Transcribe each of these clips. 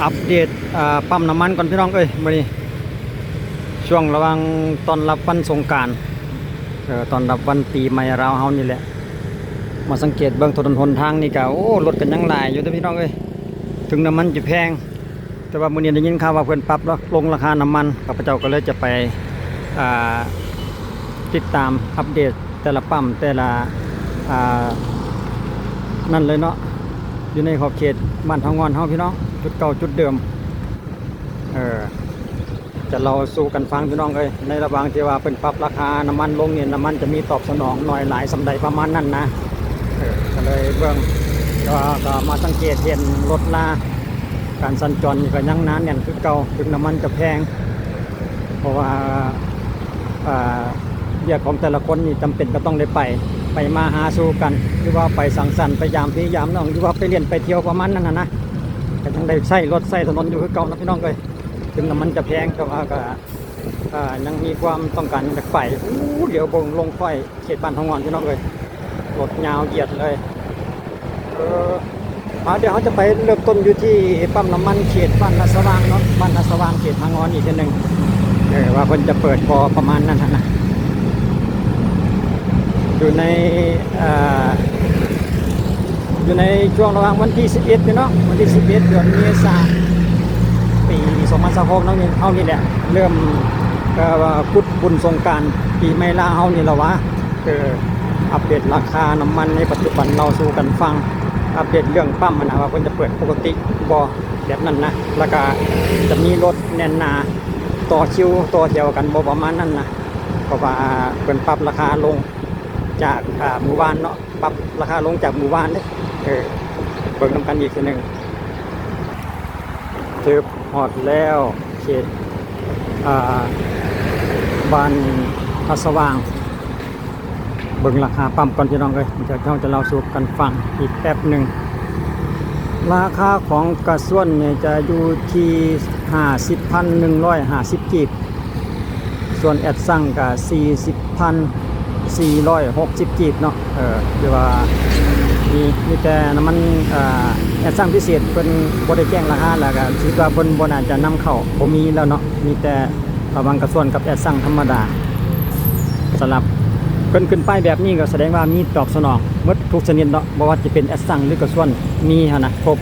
ອັບເດດ ອ່າ ປ້ຳນ້ຳມັນກ່ອນພີ່ນ້ອງເອີຍ. ມື້ນີ້ຊ່ວງລະຫວ່າງຕ້ອນຮັບວັນສົງການ ເອີ ຕ້ອນຮັບວັນປີໃໝ່ລາວເຮົານີ້ແຫຼະ ມາສັງເກດເບິ່ງຖະໜົນຫົນທາງນີ້ກະ ໂອ້ ລົດກະຍັງຫຼາຍຢູ່ເດີພີ່ນ້ອງເອີຍ. ເຖິງນ້ຳມັນຈະແພງ ແຕ່ວ່າມື້ນີ້ໄດ້ຍິນຂ່າວວ່າເພິ່ນປັບລົງລາຄານ້ຳມັນ ຂ້າພະເຈົ້າກໍເລີຍຈະໄປ ອ່າ ຕິດຕາມອັບເດດແຕ່ລະປ້ຳ ແຕ່ລະ ອ່າ ນັ້ນເລີຍເນາະ ຢູ່ໃນຂອບເຂດບ້ານເທົາງ່ອນເຮົາພີ່ນ້ອງ ຈຸດເກົ່າຈຸດເດີມ. ເອີ ຈະເລົ່າສູ່ກັນຟັງພີ່ນ້ອງເອີຍ ໃນລະຫວ່າງທີ່ວ່າເພິ່ນປັບລາຄານ້ຳມັນລົງນີ້ ນ້ຳມັນຈະມີຕອບສະໜອງໜ້ອຍຫຼາຍສ່ຳໃດປະມານນັ້ນນະ. ເອີ ກະເລີຍເບິ່ງ ແຕ່ວ່າກະມາສັງເກດເຫັນລົດລາ ການສັນຈອນນີ້ກະຍັງໜາແໜ້ນຄືເກົ່າ ເຖິງນ້ຳມັນຈະແພງ ເພາະວ່າ ອ່າ ວຽກຂອງແຕ່ລະຄົນນີ້ຈຳເປັນກະຕ້ອງໄດ້ໄປ ໄປມາຫາສູ່ກັນ ຫຼືວ່າໄປສັງສັນ ໄປຢາມພີ່ຢາມນ້ອງ ຫຼືວ່າໄປຫຼິ້ນໄປທ່ຽວປະມານນັ້ນນະ ກະຍັງໄດ້ໃຊ້ລົດໃຊ້ຖະໜົນຢູ່ຄືເກົ່ານະພີ່ນ້ອງເອີຍ. ເຖິງນ້ຳມັນຈະແພງ ແຕ່ວ່າກະ ອ່າ ຍັງມີຄວາມຕ້ອງການຢາກໄປ. ໂອ້ ຫຼຽວເບິ່ງລົງຄ້ອຍເຂດບ້ານເທົາງ່ອນພີ່ນ້ອງເອີຍ ລົດຍາວຢຽດເລີຍ. ເອີ ອ່າ ດຽວເຮົາຈະໄປເລີ່ມຕົ້ນຢູ່ທີ່ປ້ຳນ້ຳມັນເຂດບ້ານນາສະຫວ່າງເນາະ ບ້ານນາສະຫວ່າງເຂດເມືອງງອນອີກເທື່ອໜຶ່ງ ເອີ ວ່າເພິ່ນຈະເປີດບໍ່ປະມານນັ້ນຫັ້ນນະ. ຢູ່ໃນ ເອີ ຢູ່ໃນຊ່ວງລະຫວ່າງວັນທີສິບເອັດນີ້ເນາະ ວັນທີສິບເອັດ ເດືອນເມສາ ປີສອງພັນຊາວຫົກເນາະ ເຮົານີ້ແຫຼະ ເລີ່ມ ເອີ ກຸດບຸນສົງການປີໃໝ່ລາວເຮົານີ້ລະຫວາ. ເອີ ອັບເດດລາຄານ້ຳມັນໃນປັດຈຸບັນເລົ່າສູ່ກັນຟັງ ອັບເດດເລື່ອງປ້ຳຫັ້ນນະ ວ່າເພິ່ນຈະເປີດປົກກະຕິບໍ່ ແບບນັ້ນນະ ລະກະຈະມີລົດແໜ້ນໜາ ຕໍ່ຄິວຕໍ່ແຖວກັນບໍ່ ປະມານນັ້ນນະ ເພາະວ່າເພິ່ນປັບລາຄາລົງຈາກ ອ່າ ມື້ວານເນາະ ປັບລາຄາລົງຈາກມື້ວານເດ້. ເອີ ເບິ່ງນຳກັນອີກເທື່ອໜຶ່ງ. ເຖິງຮອດແລ້ວ ເຂດ ອ່າ ບ້ານນາສະຫວ່າງ. ເບິ່ງລາຄາປ້ຳກ່ອນພີ່ນ້ອງເອີຍ ດຽວເຮົາຈະເລົ່າສູ່ກັນຟັງອີກແປັບໜຶ່ງ. ລາຄາຂອງກະຊວນນີ້ຈະຢູ່ທີ່ຫ້າສິບພັນໜຶ່ງຮ້ອຍຫ້າສິບກີບ ສ່ວນແອັດຊັງກະສີ່ສິບພັນສີ່ຮ້ອຍຫົກສິບກີບເນາະ. ເອີ ຖືວ່າມີ ມີແຕ່ນ້ຳມັນ ເອີ ແອັດຊັງພິເສດ ເພິ່ນບໍ່ໄດ້ແຈ້ງລາຄາ ແລ້ວກະຄິດວ່າເພິ່ນບໍ່ໜ້າຈະນຳເຂົ້າ ບໍ່ມີແລ້ວເນາະ ມີແຕ່ ລະຫວ່າງກະຊວນກັບແອັດຊັງທຳມະດາ. ສຳລັບເພິ່ນຂຶ້ນປ້າຍແບບນີ້ກະສະແດງວ່າມີຕອບສະໜອງໝົດທຸກຊະນິດເນາະ ບໍ່ວ່າຈະເປັນແອັດຊັງ ຫຼື ກະຊວນ ມີຫັ້ນນະ ຄົບ.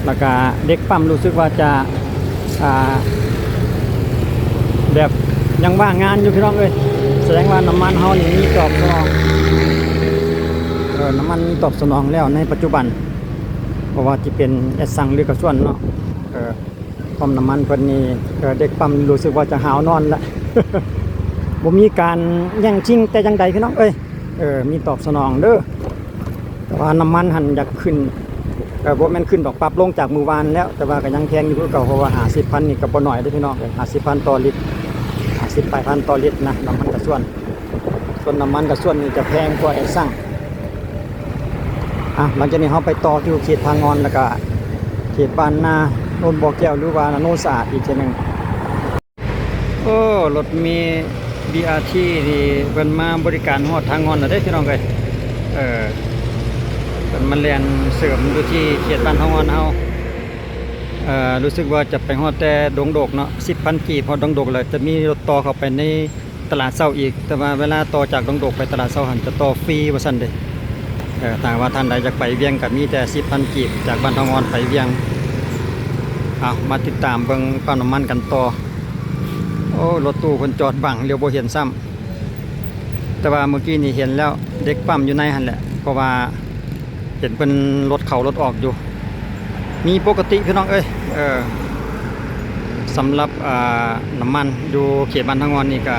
ລະກະເດັກປ້ຳຮູ້ສຶກວ່າຈະ ອ່າ ແບບຍັງວ່າງງານຢູ່ພີ່ນ້ອງເອີຍ ສະແດງວ່ານ້ຳມັນເຮົານີ້ມີຕອບສະໜອງ ເອີ ນ້ຳມັນມີຕອບສະໜອງແລ້ວໃນປັດຈຸບັນ ບໍ່ວ່າຈະເປັນແອັດຊັງ ຫຼື ກະຊວນເນາະ. ເອີ ປ້ຳນ້ຳມັນເພິ່ນນີ້ ເອີ ເດັກປ້ຳຮູ້ສຶກວ່າຈະຫາວນອນລະ ບໍ່ມີການແຍ່ງຊິງແຕ່ຢ່າງໃດພີ່ນ້ອງເອີຍ. ເອີ ມີຕອບສະໜອງເດີ ແຕ່ວ່ານ້ຳມັນຫັ້ນຢາກຂຶ້ນ ເອີ ບໍ່ແມ່ນຂຶ້ນດອກ ປັບລົງຈາກມື້ວານແລ້ວ ແຕ່ວ່າກະຍັງແພງຢູ່ຄືເກົ່າ ເພາະວ່າຫ້າສິບພັນນີ້ກະບໍ່ໜ້ອຍເດ້ພີ່ນ້ອງເອີຍ ຫ້າສິບພັນຕໍ່ລິດ ຫ້າສິບປາຍພັນຕໍ່ລິດນະ ນ້ຳມັນກະຊວນ. ສ່ວນນ້ຳມັນກະຊວນນີ້ຈະແພງກວ່າແອັດຊັງ. ອ່ະ ຫຼັງຈາກນີ້ເຮົາໄປຕໍ່ຢູ່ເຂດພະງ່ອນ ລະກະເຂດບ້ານນາ ໂນນບໍ່ແກ້ວ ຫຼືວ່ານາໂນສະອາດອີກເທື່ອໜຶ່ງ. ໂອ້ ລົດເມບີອາທີນີ້ເພິ່ນມາບໍລິການຮອດພະງ່ອນແລ້ວເດ້ພີ່ນ້ອງເອີຍ. ເອີ ເພິ່ນມາແລ່ນເສີມຢູ່ທີ່ເຂດບ້ານພະງ່ອນເຮົາ. ເອີ ຮູ້ສຶກວ່າຈະໄປຮອດແຕ່ດົງດົກເນາະ ສິບພັນກີບຮອດດົງດົກ ແລ້ວຈະມີລົດຕໍ່ເຂົ້າໄປໃນ ຕະຫຼາດເຊົ້າອີກ ແຕ່ວ່າເວລາຕໍ່ຈາກດົງດົກໄປຕະຫຼາດເຊົ້າຫັ້ນຈະຕໍ່ຟຣີວ່າຊັ້ນເດ້. ເອີ ຖ້າຫາກວ່າທ່ານໃດຢາກໄປວຽງກະມີແຕ່ສິບພັນກີບ ຈາກບ້ານທອງອ່ອນໄປວຽງ. ເອົາ ມາຕິດຕາມເບິ່ງປ້ຳນ້ຳມັນກັນຕໍ່. ໂອ້ ລົດຕູ້ເພິ່ນຈອດບັງ ຫຼຽວບໍ່ເຫັນຊ້ຳ ແຕ່ວ່າມື້ກີ້ນີ້ເຫັນແລ້ວ ເດັກປ້ຳຢູ່ໃນຫັ້ນແຫຼະ ເພາະວ່າ ເຫັນເພິ່ນລົດເຂົ້າລົດອອກຢູ່ ມີປົກກະຕິພີ່ນ້ອງເອີຍ. ເອີ ສຳລັບ ອ່າ ນ້ຳມັນຢູ່ເຂດບ້ານທອງອ່ອນນີ້ກະ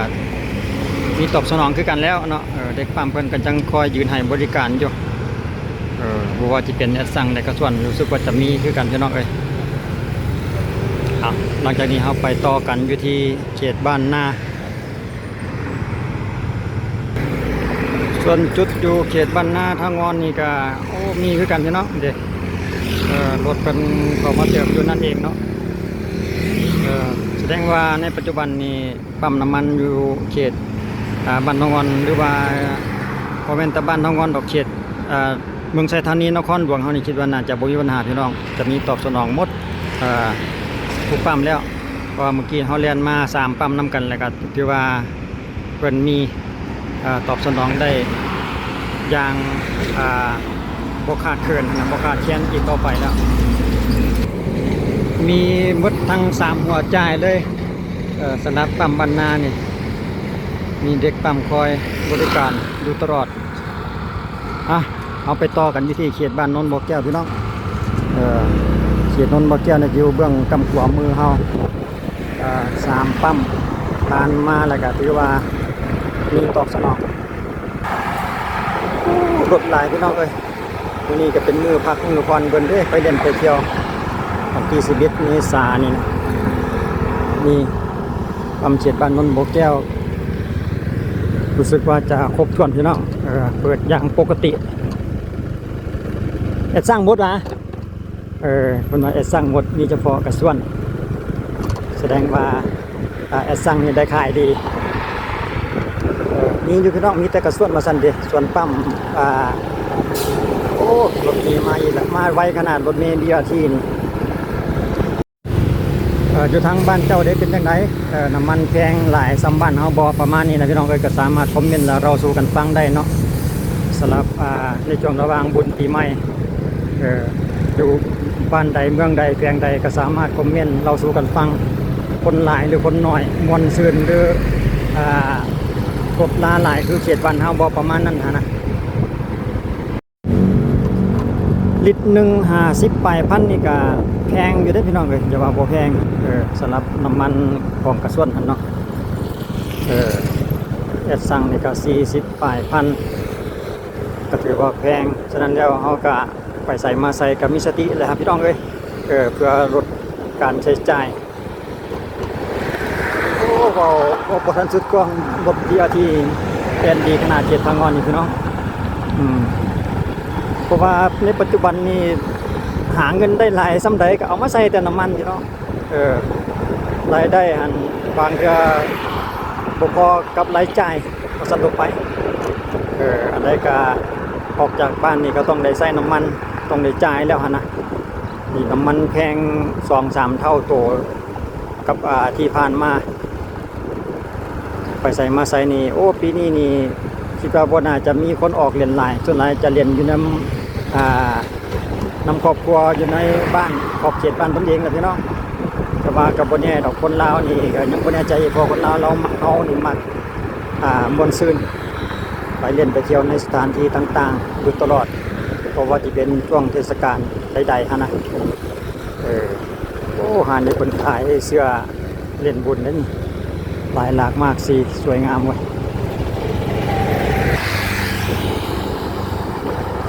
ມີຕອບສະໜອງຄືກັນແລ້ວເນາະ. ເອີ ເດັກປ້ຳເພິ່ນກະຍັງຄອຍຢືນໃຫ້ບໍລິການຢູ່. ເອີ ບໍ່ວ່າຈະເປັນແອັດຊັງ ແລະກະຊວນ ຮູ້ສຶກວ່າຈະມີຄືກັນພີ່ນ້ອງເອີຍ. ເອົາ ຫຼັງຈາກນີ້ເຮົາໄປຕໍ່ກັນຢູ່ທີ່ເຂດບ້ານນາ. ສ່ວນຈຸດຢູ່ເຂດບ້ານນາທາງອ່ອນນີ້ກະ ໂອ້ ມີຄືກັນເນາະ ເດ້ ເອີ ລົດເພິ່ນເຂົ້າມາເຕີມຢູ່ນັ້ນເອງເນາະ. ເອີ ສະແດງວ່າໃນປັດຈຸບັນນີ້ ປ້ຳນ້ຳມັນຢູ່ເຂດ ອ່າ ບ້ານທາງອ່ອນ ຫຼືວ່າບໍ່ແມ່ນແຕ່ບ້ານທາງອ່ອນດອກ ເຂດ ອ່າ ເມືອງໄຊທານີ ນະຄອນຫຼວງເຮົານີ້ ຄິດວ່າໜ້າຈະບໍ່ມີບັນຫາພີ່ນ້ອງ ຈະມີຕອບສະໜອງໝົດ. ອ່າ ທຸກປ້ຳແລ້ວ ເພາະວ່າເມື່ອກີ້ເຮົາແລ່ນມາສາມປ້ຳນຳກັນ ແລ້ວກໍຖືວ່າເພິ່ນມີ ເອີ ຕອບສະໜອງໄດ້ຢ່າງ ອ່າ ບໍ່ຂາດເຂີນນະ ບໍ່ຂາດແຄນອີກຕໍ່ໄປແລ້ວ. ມີໝົດທັງສາມຫົວຈ່າຍເລີຍ ເອີ ສຳລັບປ້ຳບ້ານນານີ້ ມີເດັກປ້ຳຄອຍບໍລິການຢູ່ຕະຫຼອດ. ອ່ະ ເຮົາໄປຕໍ່ກັນຢູ່ທີ່ເຂດບ້ານໂນນບໍ່ແກ້ວ ພີ່ນ້ອງ. ເອີ ເຂດໂນນບໍ່ແກ້ວນີ້ຢູ່ເບື້ອງກ້ຳຂວາມືເຮົາ. ເອີ ສາມປ້ຳຜ່ານມາ ແລ້ວກໍຖືວ່າມີຕອບສະໜອງ. ໂອ້ ລົດຫຼາຍ ພີ່ນ້ອງເອີຍ. ມື້ນີ້ກໍເປັນມື້ພັກມື້ຜ່ອນເພິ່ນເດ້ ໄປຫຼິ້ນໄປທ່ຽວ ວັນທີສິບເອັດເມສານີ້ນະ. ນີ້ປ້ຳເຂດບ້ານໂນນບໍ່ແກ້ວ ຮູ້ສຶກວ່າຈະຄົບຖ້ວນ ພີ່ນ້ອງ. ເອີ ເປີດຢ່າງປົກກະຕິ. ແອັດຊັງໝົດຫວາ? ເອີ ເພິ່ນວ່າແອັດຊັງໝົດ ມີສະເພາະກະຊວນ ສະແດງວ່າ ອ່າ ແອັດຊັງນີ້ໄດ້ຂາຍດີ. ເອີ ມີຢູ່ ພີ່ນ້ອງ ມີແຕ່ກະຊວນວ່າຊັ້ນເດ ສ່ວນປ້ຳ ອ່າ ໂອ້ ລົດເມມາອີກລະ ມາໄວຂະໜາດ ລົດເມບີອາທີນີ້. ເອີ ຢູ່ທາງບ້ານເຈົ້າເດ ເປັນຈັ່ງໃດ? ເອີ ນ້ຳມັນແພງຫຼາຍສ່ຳບ້ານເຮົາບໍ່? ປະມານນີ້ນະ ພີ່ນ້ອງເອີຍ. ກໍສາມາດຄອມເມັນ ແລ້ວເລົ່າສູ່ກັນຟັງໄດ້ເນາະ ສຳລັບ ອ່າ ໃນຊ່ວງລະຫວ່າງບຸນປີໃໝ່. ເອີ ຢູ່ບ້ານໃດເມືອງໃດແຂວງໃດ ກໍສາມາດຄອມເມັນເລົ່າສູ່ກັນຟັງ. ຄົນຫຼາຍ ຫຼື ຄົນໜ້ອຍ ມ່ວນຊື່ນ ຫຼື ອ່າ ລົດລາຫຼາຍຄືເຂດບ້ານເຮົາບໍ່? ປະມານນັ້ນຫັ້ນນະ. ລິດໜຶ່ງຫ້າສິບປາຍພັນນີ້ກະແພງຢູ່ເດ້ພີ່ນ້ອງເອີຍ ຢ່າວ່າບໍ່ແພງ. ເອີ ສຳລັບນ້ຳມັນຂອງກະຊວນຫັ້ນເນາະ ເອີ ແອັດຊັງນີ້ກະສີ່ສິບປາຍພັນ ກະຖືວ່າແພງ. ສະນັ້ນແລ້ວເຮົາກະໄປໃສມາໃສກະມີສະຕິແຫຼະ ພີ່ນ້ອງເອີຍ ເອີ ເພື່ອລົດການໃຊ້ຈ່າຍ. ໂອ້ ເວົ້າ ເວົ້າບໍ່ທັນສຸດຂອງລົດບີອາທີ ແລ່ນດີຂະໜາດເຂດທາງອ່ອນນີ້ພີ່ນ້ອງ. ອືມ ເພາະວ່າໃນປັດຈຸບັນນີ້ ຫາເງິນໄດ້ຫຼາຍສ່ຳໃດກໍເອົາມາໃສ່ແຕ່ນ້ຳມັນພີ່ນ້ອງ. ເອີ ລາຍໄດ້ຫັ້ນບາງເທື່ອບໍ່ພໍກັບລາຍຈ່າຍ ວ່າຊັ້ນທົ່ວໄປ. ເອີ ອັນໃດກໍອອກຈາກບ້ານນີ້ກໍຕ້ອງໄດ້ໃຊ້ນ້ຳມັນ ຕ້ອງໄດ້ຈ່າຍແລ້ວຫັ້ນນະ. ນີ້ນ້ຳມັນແພງສອງສາມເທົ່າໂຕ ກັບ ອ່າ ທີ່ຜ່ານມາ ໄປໃສມາໃສນີ້. ໂອ້ ປີນີ້ນີ້ຄິດວ່າບໍ່ໜ້າຈະມີຄົນອອກຫຼິ້ນຫຼາຍ ສ່ວນຫຼາຍຈະຫຼິ້ນຢູ່ນຳ ອ່າ ນຳຄອບຄົວ ຢູ່ໃນບ້ານ ຂອບເຂດບ້ານເພິ່ນເອງລະພີ່ນ້ອງ. ແຕ່ວ່າກໍບໍ່ແນ່ດອກ ຄົນລາວນີ້ກໍຍັງບໍ່ແນ່ໃຈ ເພາະຄົນລາວ ລາວ ເຮົານີ້ມັກ ອ່າ ມ່ວນຊື່ນ ໄປຫຼິ້ນໄປທ່ຽວໃນສະຖານທີ່ຕ່າງໆຢູ່ຕະຫຼອດ ບໍ່ວ່າຈະເປັນຊ່ວງເທດສະການໃດໆຫັ້ນນະ. ເອີ ໂອ້ ຮ້ານນີ້ເພິ່ນຂາຍເສື້ອຫຼິ້ນບຸນເດ້ນີ້ ຫຼາຍຫຼາກຫຼາຍສີ ສວຍງາມເວີຍ.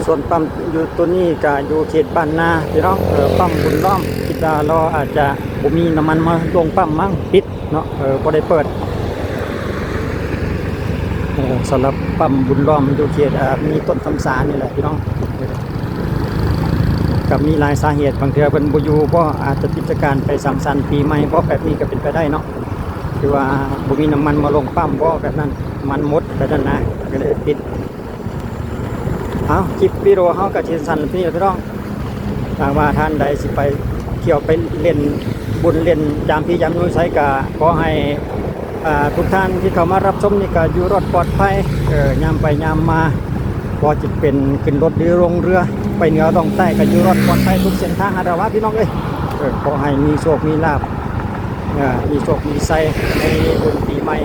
ສ່ວນປ້ຳຢູ່ໂຕນີ້ກະຢູ່ເຂດບ້ານນາພີ່ນ້ອງ. ເອີ ປ້ຳບຸນລ້ອມ ຄິດວ່າລາວອາດຈະບໍ່ມີນ້ຳມັນມາລົງປ້ຳມັ້ງ ປິດເນາະ ເອີ ບໍ່ໄດ້ເປີດ. ເອີ ສຳລັບປ້ຳບຸນລ້ອມຢູ່ເຂດ ເອີ ມີຕົ້ນຄຳສານີ້ແຫຼະພີ່ນ້ອງ. ກໍມີຫຼາຍສາເຫດ ບາງເທື່ອເພິ່ນບໍ່ຢູ່ບໍ ອາດຈະຕິດຈະການໄປສັງສັນປີໃໝ່ບໍ ແບບນີ້ກໍເປັນໄປໄດ້ເນາະ. ຫຼືວ່າບໍ່ມີນ້ຳມັນມາລົງປ້ຳບໍ ແບບນັ້ນ ນ້ຳມັນໝົດແບບນັ້ນນະ ກໍເລີຍປິດ. ເອົາ ຄລິບວິດີໂອເຮົາກໍຊິສັ້ນໆແບບນີ້ແຫຼະພີ່ນ້ອງ. ຫາກວ່າທ່ານໃດຊິໄປທ່ຽວໄປຫຼິ້ນບຸນຫຼິ້ນຢາມພີ່ຢາມນ້ອງໃສ ກໍຂໍໃຫ້ ອ່າ ທຸກທ່ານທີ່ເຂົ້າມາຮັບຊົມນີ້ກໍຢູ່ລອດປອດໄພ ເອີ ຍາມໄປຍາມມາ ບໍ່ວ່າຈະເປັນຂຶ້ນລົດ ຫຼື ລົງເຮືອ ໄປເໜືອລ່ອງໃຕ້ ກໍຢູ່ລອດປອດໄພທຸກເສັ້ນທາງຫັ້ນລະວ່າ ພີ່ນ້ອງເອີຍ. ເອີ ຂໍໃຫ້ມີໂຊກມີລາບ ເອີ ມີໂຊກມີໄຊໃນບຸນປີໃໝ່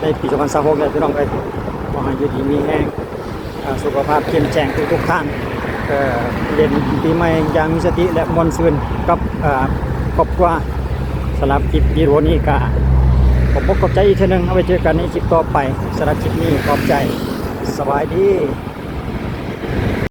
ໃນປີສອງພັນຊາວຫົກນີ້ພີ່ນ້ອງເອີຍ. ຂໍໃຫ້ຢູ່ດີມີແຮງ ເອີ ສຸຂະພາບເຂັ້ມແຂງທຸກໆທ່ານ ເອີ ຫຼິ້ນປີໃໝ່ຢ່າງມີສະຕິ ແລະ ມ່ວນຊື່ນກັບ ເອີ ຄອບຄົວ. ສຳລັບຄລິບວິດີໂອນີ້ກະຂອບອົກຂອບໃຈອີກເທື່ອໜຶ່ງ ເອົາໄວ້ເຈີກັນໃນຄລິບຕໍ່ໄປ. ສຳລັບຄລິບນີ້ຂອບໃຈ ສະບາຍດີ.